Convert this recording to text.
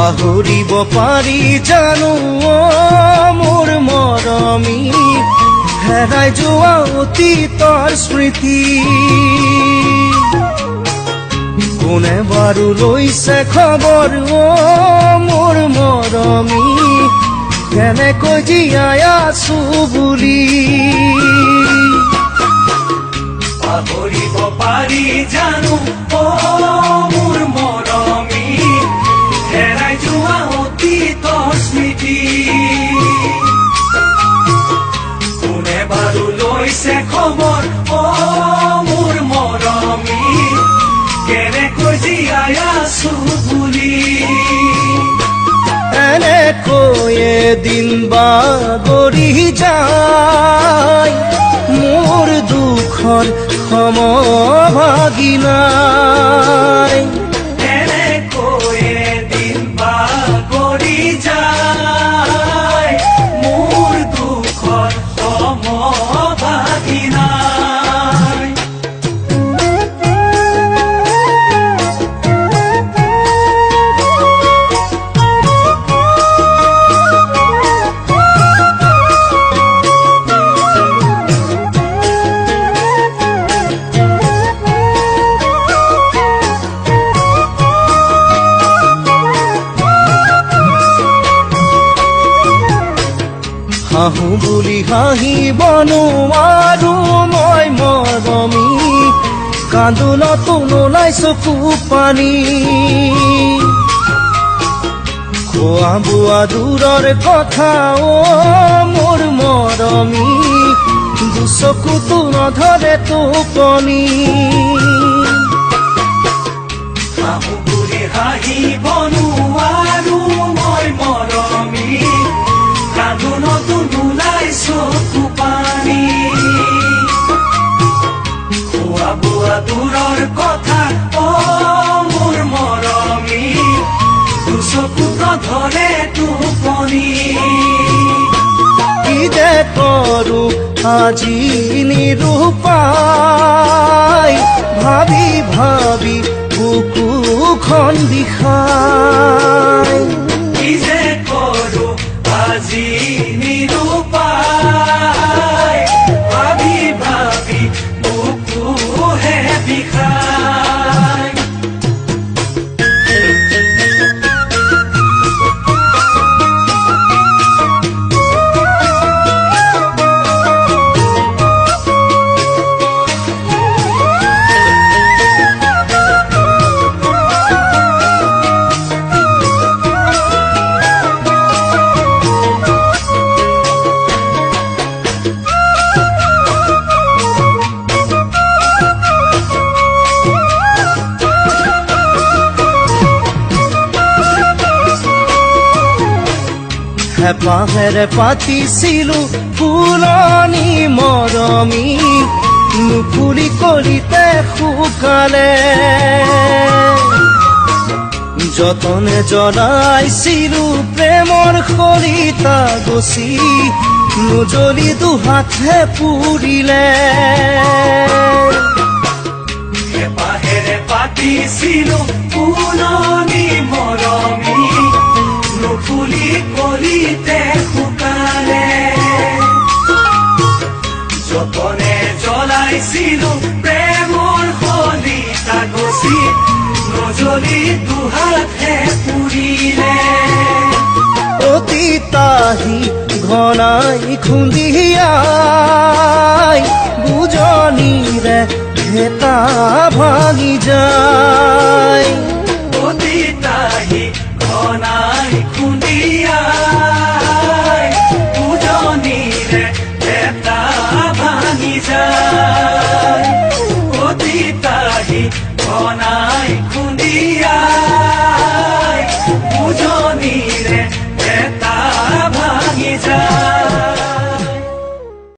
পাহৰিব পাৰি জানো মোৰ মৰমী, হেৰাই যোৱা অতীতৰ স্মৃতি। কোনে বাৰু লৈছে খবৰ অ মোৰ মৰমী, কেনেকৈ জীয়াই আছো বুলি। পাহৰিব পাৰি জানো অ মোৰ মৰমী, হেৰাই যোৱা অতীতৰ স্মৃতি। কোনে বাৰু লৈছে খবৰ অ মোৰ মৰমী, কেনেকৈ জীয়াই আছো বুলি। এনেকৈ এদিন বাগৰি যায়, মোৰ দুখৰ সমভাগী নাই। এনেকৈ এদিন বাগৰি যায়, মোৰ দুখৰ সমভাগী নাই। হাঁহো বুলি হাঁহিব নোৱাৰো মই মৰমী, কান্দোনতো নোলাই চকু পানী। খোৱা বোৱা দূৰৰ কথা অ মোৰ মৰমী, দুচকুতো নধৰে টোপনি। হাঁহো বুলি হাঁহিব নোৱাৰো মই মৰমী, কান্দোনতো নোলাই চকু পানী। খোৱা বোৱা দূৰৰ কথা অ মোৰ মৰমী, দুচকুত নধৰে টোপনি। কি যে কৰো আজি নিৰূপায়, ভাবি ভাবি বুকুখন বিষায়। কি যে কৰো আজি নিৰূপায়, ভাবি ভাবি বুকুহে বিষায়। হেঁপাহেৰে পাতিছিলো ফুলনি মৰমী, নুফুলি কলিতে শুকালে। যতনে জ্বলাইছিলো প্ৰেমৰ শলিতা গছি, নুজ্বলি দুহাতে পুৰিলে। হেঁপাহেৰে পাতিছিলো ফুলনি মৰমী, নুফুলি কলিতে শুকালে। যতনে জ্বলাইছিলো প্ৰেমৰ শলিতা গছি, নজ্বলি দুহাতে পুৰিলে। অতীতাহি ঘনাই খুন্দিয়াই, বুজনিৰে ভেটা ভাঙি যায়। অতীতাহি ঘনাই খুন্দিয়াই, বুজনিৰে ভেটা ভাঙি যায়। অতীতাহি ঘনাই খুন্দিয়াই,